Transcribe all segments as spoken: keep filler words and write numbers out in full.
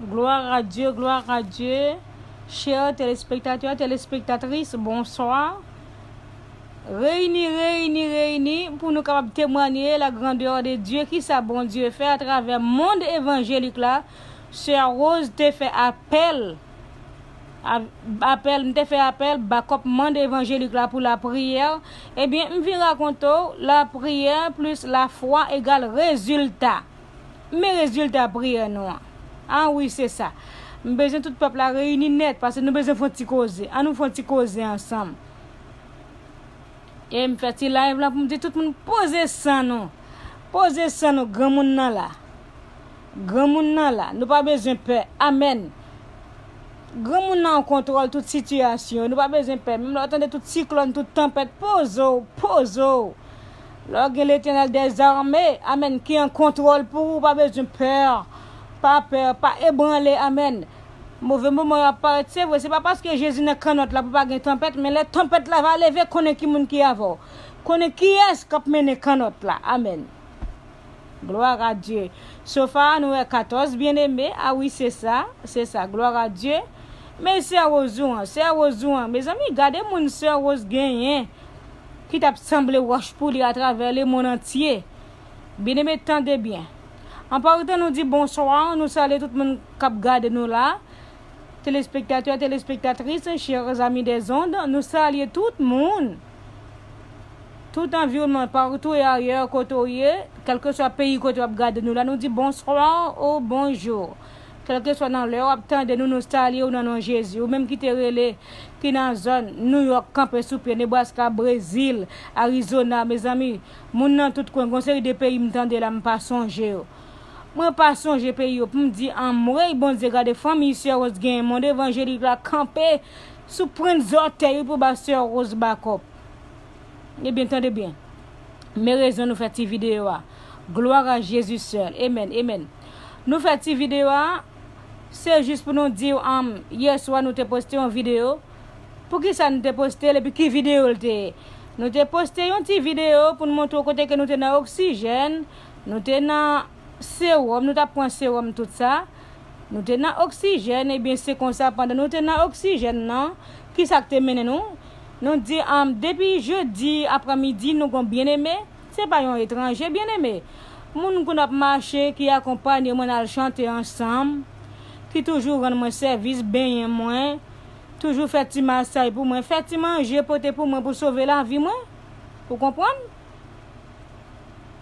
Gloire à Dieu, gloire à Dieu. Chè telespektatè, telespektatris, bonswa. Reyini, reyini, reyini pou nou kapab temwanye la grandeur de Dieu, kisa Bondye fè atravè mond evanjelik la. Sè Rose te fè apèl, a- apèl, m te fè apèl, bakòp mond evanjelik la pou lapriyè. Ebyen, m vin rakonte w, lapriyè plis lafwa egal rezilta. Men rezilta priyè nou an. A wi, se sa. M bezwen tout pèp la reyini nèt, paske nou bezwen fè yon ti koze. An nou fè yon ti koze ansanm. E m fè ti live la pou m di tout moun poze san nou. Poze san nou, granmoun nan la. Granmoun nan la. Nou pa bezwen pè. Amèn. Granmoun nan an kontwòl tout sitiyasyon. Nou pa bezwen pè. Menm lè w tande tout siklòn, tout tanpèt, poze w, poze w. Lè w gen Letènèl dèzame, amèn, ki an kontwòl pou ou, pa bezwen pè. Pa pè, pa ebranle, amèn. Move moman yo ap parèt, se vre, se pa paske Jezi nan kannòt la pou pa gen tanpèt, men lè tanpèt la va leve, konnen ki moun ki avè w. Konnen kiyès k ap mennen kannòt la. Amèn. Gloire à Dieu. Sofa a, nou wè katòz byeneme. A wi, se sa, se sa. Gloire à Dieu. Men sè Rose ou an, sè Rose ou an. Mezanmi, gade moun sè Rose genyen ki t ap sanble wòch pou li atravè lemonn antye. Byeneme, tande byen. An pa w tan nou di bonswa, nou salye tout moun k ap gade nou la. Telespektatè, telespektatris, chers amis des ondes, nou salye tout moun. Tout anviwònman, partou e ayè kote w ye, kèlkeswa peyi kote w ap gade nou la, nou di bonswa ou bonjou. Kèlkeswa nan lè w ap tande nou, nou salye w nan non Jezi. Ou menm ki te rele, ki nan zòn New York, kanpe sou pye, Nebraska, Brezil, Arizona, mezanmi, moun nan tout kwen, gon seri de peyi m tande la, m pa sonje yo. Mwen pa sonje peyi yo pou m di anmwey, Bondye, gade fanmi sè Rose genyen, mond evanjelik la kanpe sou pwent zòtèy pou ba sè Rose bakòp. Ebyen, tande byen. Men rezon nou fè ti videyo a. Gloire à Jésus seul. Amen, amen. Nou fè ti videyo a, se jis pou nou di w, um, yè swa nou te poste yon videyo. Poukisa nou te poste l epi ki videyo l te ye? Nou te poste yon ti videyo pou n montre w kote ke nou te nan oksijèn, nou te nan sewòm, nou t ap pran sewòm tout sa. Nou te nan oksijèn, ebyen se konsa pandan nou te nan oksijèn nan, kisa k te mennen nou? Nou di, um, depi jedi aprèmidi nou gon byeneme, se pa yon etranje, byeneme. Moun kou n ap mache, ki akonpanye mwen al chante ansanm, ki toujou rann mwen sèvis, benyen mwen, toujou fè ti masaj pou mwen, fè ti manje pote pou mwen pou sove lavi mwen. Ou konprann?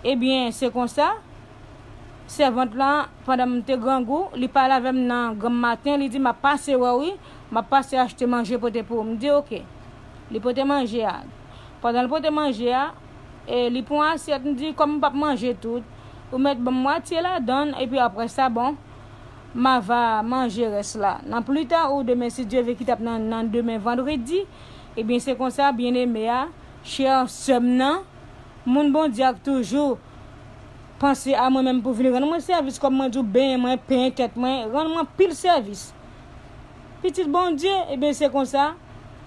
Ebyen, se konsa, sèvant lan, pandan m te grangou, li pale avè m nan granm maten, li di, "M ap pase wè w wi, m ap pase achte manje pote pou ou." M di, "Oke." Li pote manje a. Pandan l pote manje a, e li pran asyèt, m di, "Kòm m p ap manje tout, ou mèt ban m mwatye ladan l, epi apre sa, bon, m a va manje rès la. Nan pli ta ou demen, si Dye vle, ki t ap nan, nan demen vandredi, ebyen, se konsa, byeneme a, chè sè m nan, moun Bondye a k toujou panse a mwen menm pou vin rann mwen sèvis, kòm mwen di w, benyen mwen, penyen tèt mwen, rann mwen anpil sèvis. Pitit Bondye, ebyen, se konsa,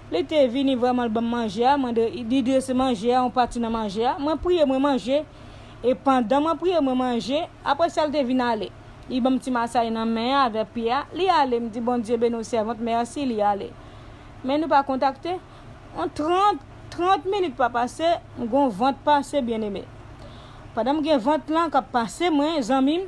li te vini vrèman, l ban m manje a, mwen de, li drese manje a, yon pati nan manje a, mwen priye, mwen manje, e pandan mwen priye, mwen manje, apre sa, l te vin ale. Li ban m ti masaj nan men an avèk pye a, li ale, m di, "Bondye beni w, sèvant, mèsi," li ale. Men nou pa kontakte. Yon trant, trant minit pa pase, m gon vant pase, byeneme. Pandan m gen vant lan k ap pase mwen, zanmi m,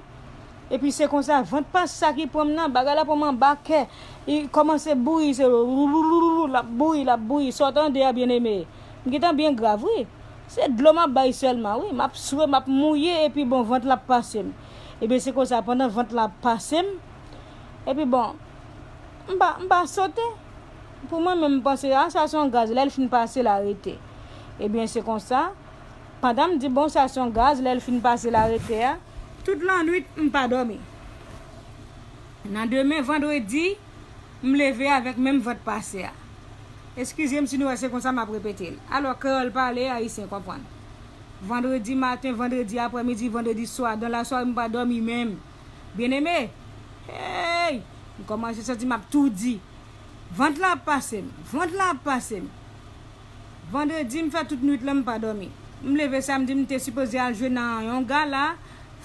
epi se konsa, vant pase sa ki pran m nan, bagay la pran m anba kè. Li kòmanse bouyi, se loulouloulou, l ap bouyi, l ap bouyi. Sa w tande a, byeneme? M gentan byen grav, wi. Se dlo m ap bay sèlman, wi. M ap swe, m ap mouye, epi bon, vant la ap pase m. Ebyen, se konsa, pandan vant la ap pase m, epi bon, m pa, m pa sote. Pou mwen menm, m panse, a, sa se yon gaz, lè l fin pase, l arete. Ebyen, se konsa, pandan m di, bon, sa se yon gaz, lè l fin pase, l arete a, tout lannwit, m pa dòmi. Nan demen, vandredi, m leve avèk menm vant pase a. Eskize m si nou wè se konsa m ap repete l. Alò, kreyòl pale, ayisyen konprann. Vandredi maten, vandredi aprèmidi, vandredi swa, dan lasware, m pa dòmi menm. Byeneme, hey! M kòmanse santi m ap toudi. Vant la ap pase m, vant la ap pase m. Vandredi, m fè tout nwit lan, m pa dòmi. M leve samdi, m te sipoze al jwe nan yon gala,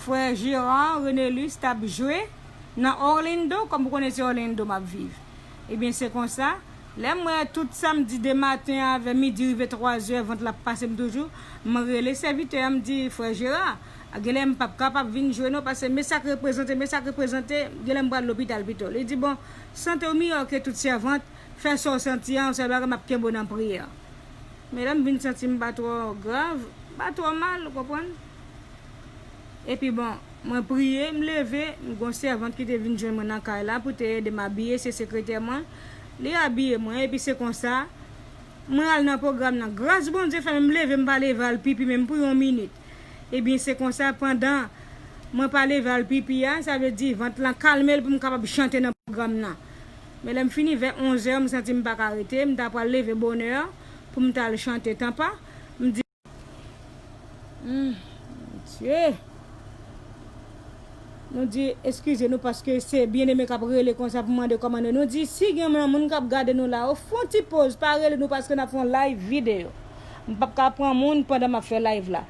frè Gérard Renelus t ap jwe. nan Orlando, kòm ou konnen se Orlando m ap viv. Ebyen, se konsa, lè m wè tout samdi de maten avè midi rive twazè, vant la ap pase m toujou, m rele sèvitè a, m di, "Frè Jera, genlè m p ap kapab vin jwenn ou, paske men sa k reprezante, men sa k reprezante, genlè m pral lopital pito." Li di, "Bon, sante w miyò ke tout sèvant, fè sa w santi a, yon sèl bagay, m ap kenbe w nan priyè." Men lè m vin santi m pa twò grav, pa twò mal, ou konprann? Epi bon, mwen priye, m leve, m gon sèvant ki te vin jwenn mwen nan kay la pou te ede m abiye, se sekretè mwen. Li abiye mwen, epi se konsa, mwen al nan pwogram nan. Gras Bondye fè m leve, m pa leve al pipi menm pou yon minit. Ebyen, se konsa, pandan mwen pa leve al pipi a, sa vle di vant lan kalme l pou m kapab chante nan pwogram nan. Men lè m fini vè onzè, m santi m pa ka rete, m ta pral leve bonè pou m t al chante tanpa. M di, Hmm, Bondye. Nou di eskize nou paske se byeneme k ap rele konsa pou mande kòmandan. Nou di si gen moun, moun k ap gade nou la, ou fè yon ti poz, pa rele nou paske n ap fè yon live videyo. M p ap ka pran moun pandan m ap fè live la.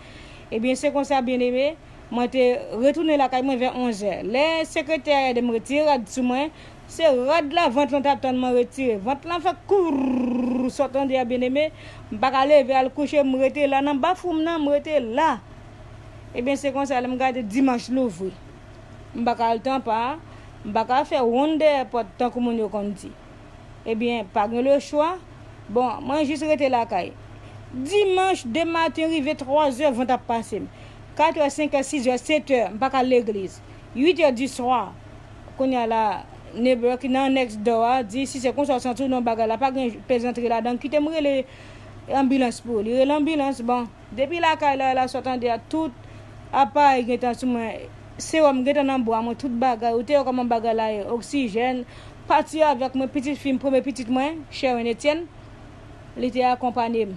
Ebyen, se konsa, byeneme, mwen te retounen lakay mwen vè onzè. Lè sekretè a ede m retire rad sou mwen, se rad la vant lan t ap tann mwen retire. Vant lan fè kourr, sa w tande a, byeneme, m pa ka leve al kouche, m rete la nan bafou m nan, m rete la. Ebyen, se konsa, lè m gade dimanch louvri. M pa ka al tanpa, m pa ka fè wonn dèyè pòt tankou moun yo konn di. Ebyen, pa gen lechwa. Bon, mwen jis rete lakay. Dimanch de maten rive twazè, vant ap pase m. Katrè, senkè, sizè, setè, m pa ka al legliz. Uitè di swa, kounye a la, neighbor ki nan next door a di, "Si se konsa w santi w nan bagay la, pa gen plezantri ladan, kite m rele anbilans pou ou." Li rele anbilans, bon. Depi lakay la, la sa w tande a, tout aparèy gentan sou mwen. Sewòm gentan nan bra mwen, tout bagay. Ou te wè kòman bagay la ye. Oksijèn, pati avèk mwen, pitit fi m, premye pitit mwen, Sharon Etienne, li te akonpanye m.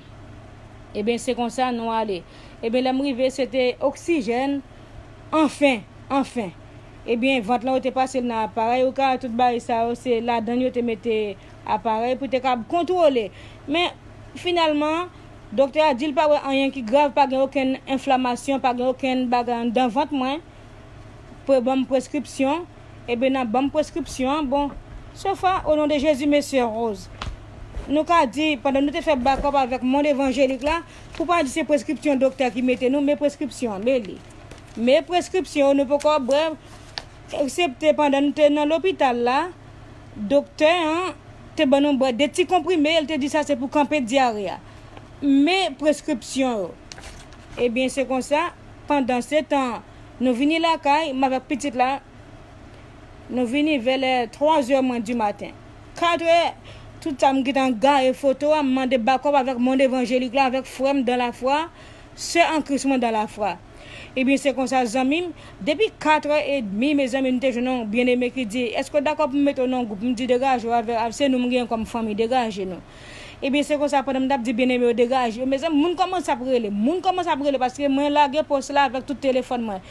Ebyen, se konsa nou ale. Ebyen, lè m rive, se te oksijèn, anfen, anfen. Ebyen, vant lan, yo te pase l nan aparèy, ou ka wè tout bagay sa yo, se ladan l yo te mete aparèy pou te kab kontwole. Men, finalman, doktè a di l pa wè anyen ki grav, pa gen okenn enflamasyon, pa gen okenn bagay anndan vant mwen. Pou ban m preskripsyon, ebyen, nan ban m preskripsyon an, bon, so far, o non de Jezi, mesye Rose, nou ka di, pandan nou te fè bakòp avèk mond evanjelik la, pou pa di se preskripsyon doktè ki mete nou, men preskripsyon an, men li. Men preskripsyon yo, nou poko bwè, eksepte pandan nou te nan lopital la, doktè an te ban nou bwè de ti konprime, l te di sa se pou kanpe dyare a. Men preskripsyon yo. Ebyen, se konsa, pandan se tan, nou vini lakay, m avèk pitit la, nou vini vè lè twazè mwen di maten. Katrè, tout sa m gentan gaye foto a, m mande bakòp avèk mond evanjelik la, avèk frè m dan lafwa, sè an Kris mwen dan lafwa. Ebyen, se konsa, zanmi m, depi katrè edmi, mezanmi, m te jwenn yon byeneme ki di, "Èske w dakò pou m mete w nan yon gwoup?" M di, "Degaje w avè, avè, se nou m genyen kòm fanmi, degaje nou." Ebyen, se konsa, pandan m t ap di byeneme yo degaje yo, mezanmi, moun kòmanse ap rele, moun kòmanse ap rele, paske mwen lage pòs la avèk tout telefòn mwen.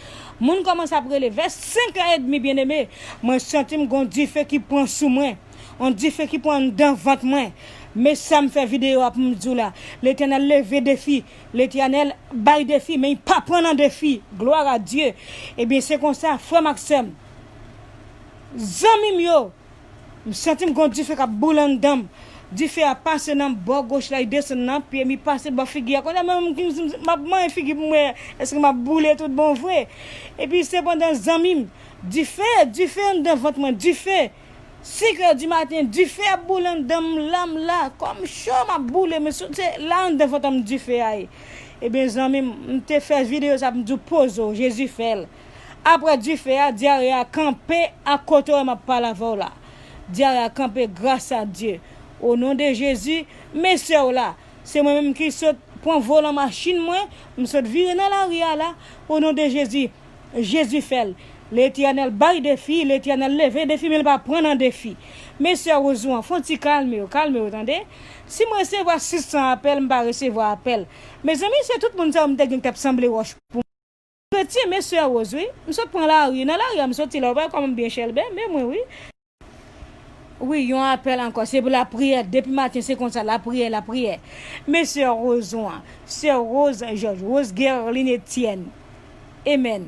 Moun kòmanse ap rele. Vè senk è edmi, byeneme, mwen santi m gon dife ki pran sou mwen. Yon dife ki pran anndan vant mwen. Men sa m fè videyo a pou m di w la. Letènèl leve defi. Letènèl bay defi, men li pa pran nan defi. Glwa a Dye. Ebyen, se konsa, frè m ak sè m, zanmi m yo, m santi m gon dife k ap boule anndan m. Dife a pase nan bò goch la, li desann nan pye m, li pase bò figi a. Kounye a, mwen menm, m ap manyen figi pou m wè èske m ap boule tout bon vre. Epi, sepandan, zanmi m, dife, dife anndan vant mwen, dife. Senk è di maten, dife ap boule anndan m, la m la, kò m cho, m ap boule, men se la anndan vant m dife a ye. Ebyen, zanmi m, m te fè videyo sa pou m di w poze w, Jezi fè l. Aprè dife a, dyare a kanpe ak kote w m ap pale avè w la. Dyare a kanpe gras a Dye. O non de Jezi, mesye w la. Se mwen menm ki sot pran volan machin mwen, m sot vire nan lari a la. O non de Jezi, Jezi fè l. Letènèl bay defi, Letènèl leve defi, men l pa pran nan defi. Mesye Rose ou an, fè yon ti kalme w, kalme w, tande. Si m resevwa sis san apèl, m pa resevwa apèl. Mezanmi, se tout moun sa yo m te gen k t ap sanble wòch pou m. Kretyen, mesye Rose, wi. M sot pran lari, nan lari a m soti la, ou pa wè kòman m byen chèlbè, men mwen, wi. Wi, yon apèl ankò. Se pou lapriyè. Depi maten, se konsa. Lapriyè, lapriyè. Men sè Rose ou an. Sè Rose Georges. Rose Guerline Etienne. Amen.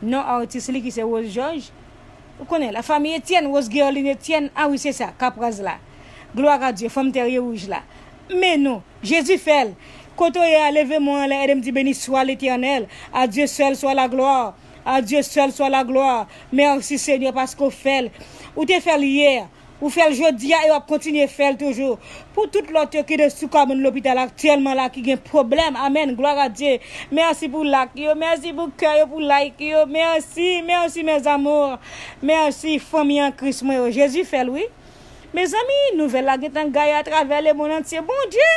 Non atis li ki se Rose Georges. Ou konnen, la famille Etienne, Rose Guerline Etienne, ah wi, se sa, Kapraz la. Gloire à Dieu, fanm tèrye wouj la. Men non, Jezi fè l. Kote w ye a, leve men w anlè, ede m di, béni soit l'Éternel. À Dieu seul soit la gloire. À Dieu seul soit la gloire. Mèsi, Senyè, paske w fè l. Ou te fè l yè. Ou fè l jodi a e w ap kontinye fè l toujou. Pou tout lòt yo ki de sou kòmand lopital aktyèlman la ki gen pwoblèm. Amèn. Gloire à Dieu. Mèsi pou lak yo. Mèsi pou kè yo, pou like yo. Mèsi, mèsi, mes amours. Mèsi, fanmi an Kris mwen yo. Jezi fè l, wi. Mezanmi, nouvèl la gentan gaye atravè lemonn antye. Bondye!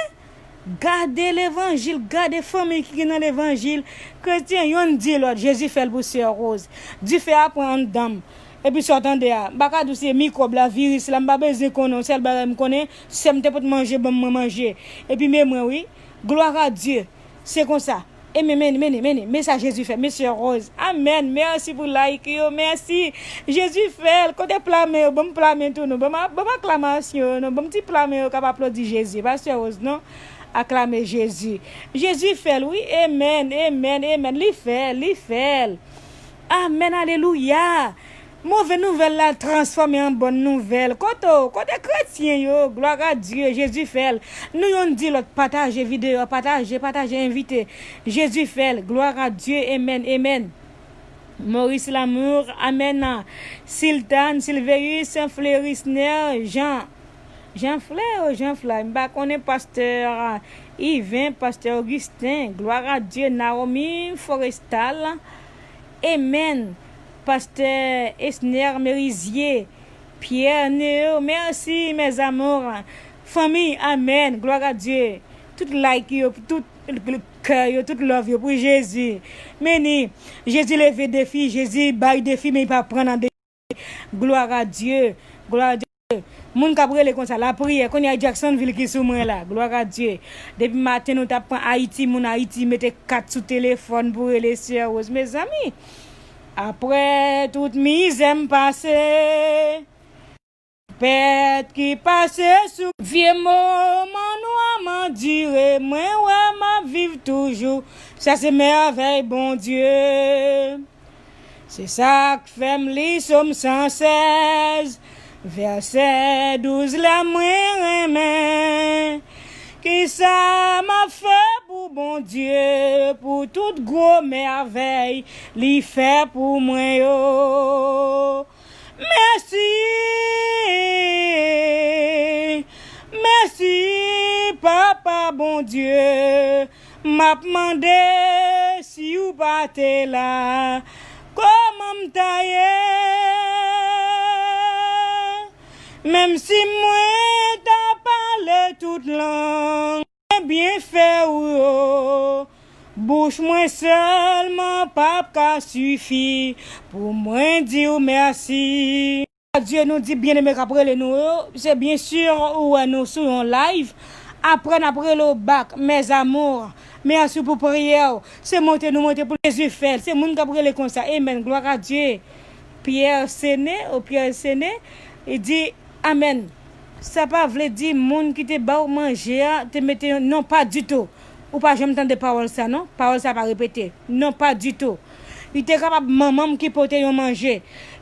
Gade levanjil, gade fanmi ki gen nan levanjil. Kretyen, yonn di lòt, Jezi fè l pou sè Rose. Dife a pran anndan m. Epi sa w tande a, m pa ka di w se mikwòb la, viris la, m pa bezwen konnen, yon sèl bagay m konnen, sè m te pot manje, ban m mwen manje. Epi men mwen, wi. Gloire à Dieu. Se konsa. E men, men, men, men, men sa Jezi fè, men sè Rose. Amèn. Mèsi pou like yo, mèsi. Jezi fè l. Kote pla men yo? Ban m pla men tou, non. Ban m, ban m aklamasyon yo, non. Ban m ti pla men yo k ap aplodi Jezi. Pa sè Rose, non. Aklame Jezi. Jezi fè l, wi. Amèn, amèn, amèn. Li fè l, li fè l. Amèn, alelouya. Move nouvèl la transfòme an bòn nouvèl. Kote w? Kote kretyen yo? Gloire à Dieu, Jezi fè l. Nou yonn di lòt, pataje videyo a, pataje, pataje, envite. Jezi fè l. Gloire à Dieu, amen, amen. Maurice Lamour, amèn. Siltan, Silveus, Fleurisner, Jean, Jean Fleur, Jean Fleur, m pa konnen, pastè Yven, pastè Augustin, gloire à Dieu, Naomi Forestal, amen. Pastè Esner Merisier, Pierre Neo, mèsi, mes amours. Fanmi, amèn, gloire à Dieu. Tout like yo, tout kè yo, tout love yo pou Jezi. Men ni, Jezi leve defi, Jezi bay defi, men li pa pran nan defi. Gloire à Dieu, gloire à Dieu. Moun k ap rele konsa, lapriyè, kounye a Jacksonville ki sou mwen la, gloire à Dieu. Depi maten nou t ap pran Ayiti, moun Ayiti mete kat sou telefòn pou rele sè Rose, mezanmi. Aprè tout mizè m pase, pèt ki pase sou vye moman nwa m andire, mwen wè m ap viv toujou. Sa se mèvèy Bondye. Se sa k fè m li Sòm san sèz, vèsè douz la mwen renmen. Kisa m ap fè pou Bondye, pou tout gwo mèvèy li fè pou mwen yo? Mèsi, mèsi, Papa Bondye. M ap mande si w pa te la, kòman m ta ye? Menm si mwen ta pale tout lang, byenfè w yo, bouch mwen sèlman p ap ka sifi pou mwen di w mèsi. Dye, nou di byeneme k ap rele nou yo, se byen si ou wè nou sou yon live. Aprè n ap rele w back, mes amours. Mèsi pou priyè w. Se monte nou monte pou Jezi fè l. Se moun k ap rele konsa. Amen. Gloire à Dieu. Pierre Sene, ou Pierre Sene, li di, amèn. Sa pa vle di moun ki te ba w manje a te mete yon, non, pa ditou. Ou pa janm tande pawòl sa, non? Pawòl sa pa repete. Non, pa ditou. Li te kapab manman m ki pote yon manje.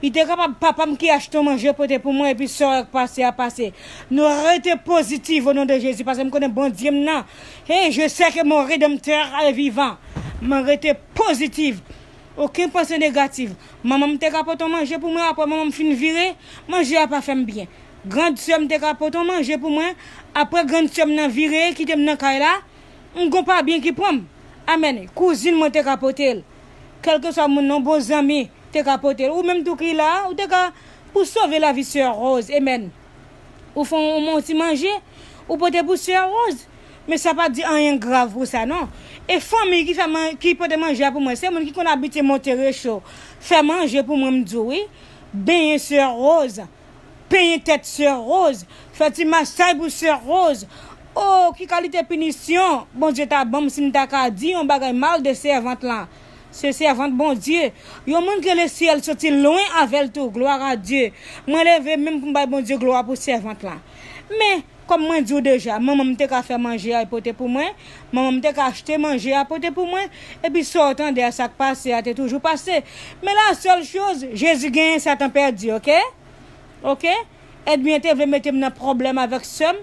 Li te kapab papa m ki achte yon manje pote pou mwen, epi sa k pase a pase. Nou rete pozitif o non de Jezi, paske m konnen Bondye m nan. Hey, je sais que mon Rédempteur est vivant. Mwen rete pozitif. Okenn panse negatif. Manman m te ka pote yon manje pou mwen, aprè manman m fin vire, manje a pa fè m byen. Grann sè m te ka pote yon manje pou mwen, aprè grann sè m nan vire, kite m nan kay la, m gon pa byen ki pran m. Amèn. Kouzin mwen te ka pote l. Kèlkeswa moun nan, bon zanmi, te ka pote l. Ou menm tou ki la, ou te ka, pou sove lavi sè Rose. Amèn. Ou fè yon, yon ti manje, ou pote pou sè Rose. Men sa pa di anyen grav pou sa, non. E fanmi ki fè man-, ki pote manje a pou mwen, se moun ki konn abitye monte recho, fè manje pou mwen, m di w, wi. Benyen sè Rose. Penyen tèt sè Rose, fè ti masaj pou sè Rose. O, ki kalite pinisyon Bondye ta ban m si m ta ka di yon bagay mal de sèvant lan? Se sèvant Bondye. Yon moun ke lesyèl soti lwen avè l tou, gloire à Dieu. Mwen leve men m pou m bay Bondye glwa pou sèvant lan. Men, Kòm mwen di w deja, manman m te ka fè manje a pote pou mwen, manman m te ka achte manje a pote pou mwen, epi sa w tande a, sa k pase a te toujou pase. Men la sèl choz, Jezi genyen, Satan pèdi, oke? Oke? Ènmi an te vle mete m nan pwoblèm avèk sè m.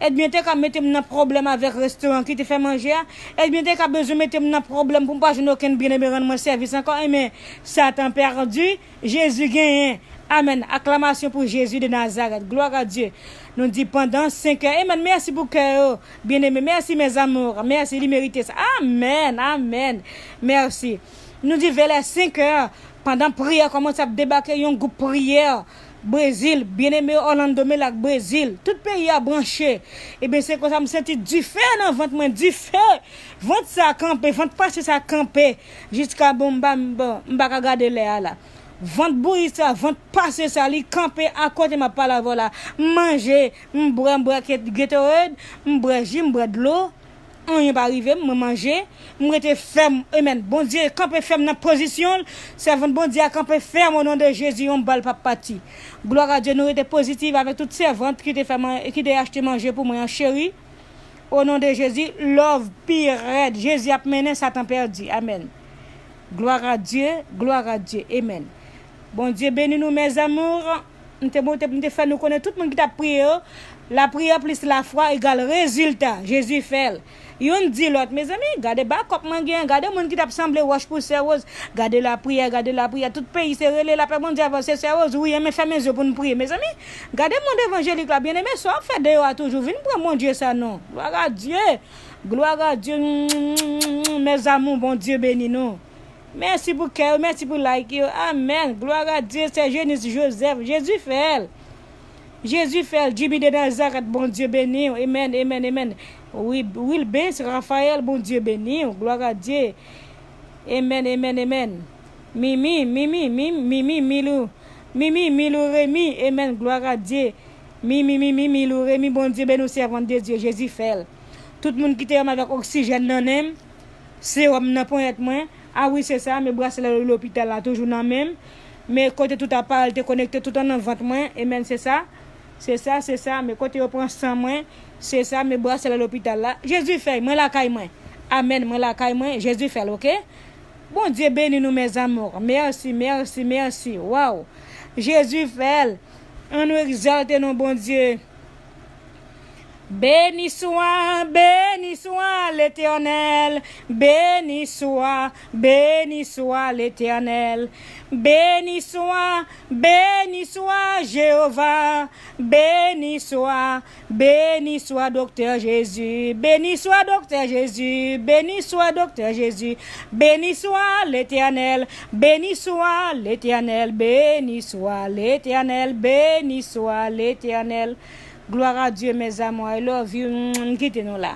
Ènmi an te ka mete m nan pwoblèm avèk restoran ki te fè manje a. Ènmi an te ka bezwen mete m nan pwoblèm pou m pa jwenn okenn byeneme rann mwen sèvis ankò. Enben, Satan pèdi, Jezi genyen. Amèn. Aklamasyon pou Jezi de Nazarèt. Glwa a Dye. Nou di pandan senk è. Amèn. Mèsi pou kè yo. Byeneme. Mèsi, mes amours. Mèsi, li merite sa. Amèn. Amèn. Mèsi. Nou di vèlè senk è. Pandan priyè kòmanse ap debake, yon gwoup priyè Brezil, byeneme Orlando Melac, Brezil. Tout peyi a branche. Ebyen, se konsa m santi dife nan vant mwen, dife. Vant sa kanpe, vant pase sa kanpe. Jiska bon, m pa, m pa, m pa ka gade lè a la. Vant bouyi sa, vant pase sa, li kanpe akote m ap pale avè w la. M manje, m bwè, m bwè Gatorade, m bwè ji, m bwè dlo. Anyen pa rive m, mwen manje, m rete fèm. Amèn. Bondye kanpe fèm nan pozisyon l. Sèvant Bondye a kanpe fèm o non de Jezi, yon bal p ap pati. Glwa a Dye, nou rete pozitif avèk tout sèvant ki te fè man-, ki te achte manje pou mwen an, cheri. O non de Jezi, love pi rèd. Jezi ap mennen, Satan pèdi. Amèn. Glwa a Dye, glwa a Dye. Amèn. Bondye beni nou, mes amours. M te monte pou m te fè nou konnen tout moun ki t ap priye yo. Lapriyè plis lafwa egal rezilta. Jezi fè l. Youn di lòt, mezanmi, gade bakòp mwen gen, gade moun ki t ap sanble wòch pou Sè Woz. Gade lapriyè, gade lapriyè. Tout peyi se rele lapè Bondye avanse Sè Woz. Wi, enben fèmen zye pou n priye. Mezanmi, gade mond evanjelik la, byeneme, sa w ap fè deyò a toujou. Vin pran Bondye sa non. Glwa a Dye. Glwa a Dye. Mes amours, Bondye beni nou. Mèsi pou kè yo, mèsi pou like yo. Amèn. Glwa a Dye, Sè Jenis Jozèf. Jezi fè l. Jezi fè l. Jimmy de Nazarèt, Bondye beni w. Amèn, amèn, amèn. Wi, Wilbens Raphaël, Bondye beni w. Glwa a Dye. Amèn, amèn, amèn. Mimi, Mimi, Mimi, Mimi, Milou. Mimi, Milou Remy. Amèn. Glwa a Dye. Mimi, Mimi, Milou Remy, Bondye beni w, sèvant de Dye. Jezi fè l. Tout moun ki te ban m avèk oksijèn nan nen m, sewòm nan ponyèt mwen. A wi, se sa, men braselè lopital la toujou nan men m. Men kote tout aparèy te konekte tout an nan vant mwen. Amèn, se sa. Se sa, se sa, men kote yo pran san mwen, se sa, men braselè lopital la. Jezi fè l, mwen lakay mwen. Amèn, mwen lakay mwen, Jezi fè l, oke? Bondye beni nou, mes amours. Mèsi, mèsi, mèsi. Waw. Jezi fè l. Ann nou egzalte non Bondye. Béni soit, béni soit l'Éternel, béni soit, béni soit l'Éternel, béni soit, béni soit Jéhovah, béni soit, béni soit Docteur Jésus, béni soit Docteur Jésus, béni soit Docteur Jésus, béni soit l'Éternel, béni soit l'Éternel, béni soit l'Éternel, béni soit l'Éternel. Gloire à Dieu, mes amours. I love you. M kite nou la.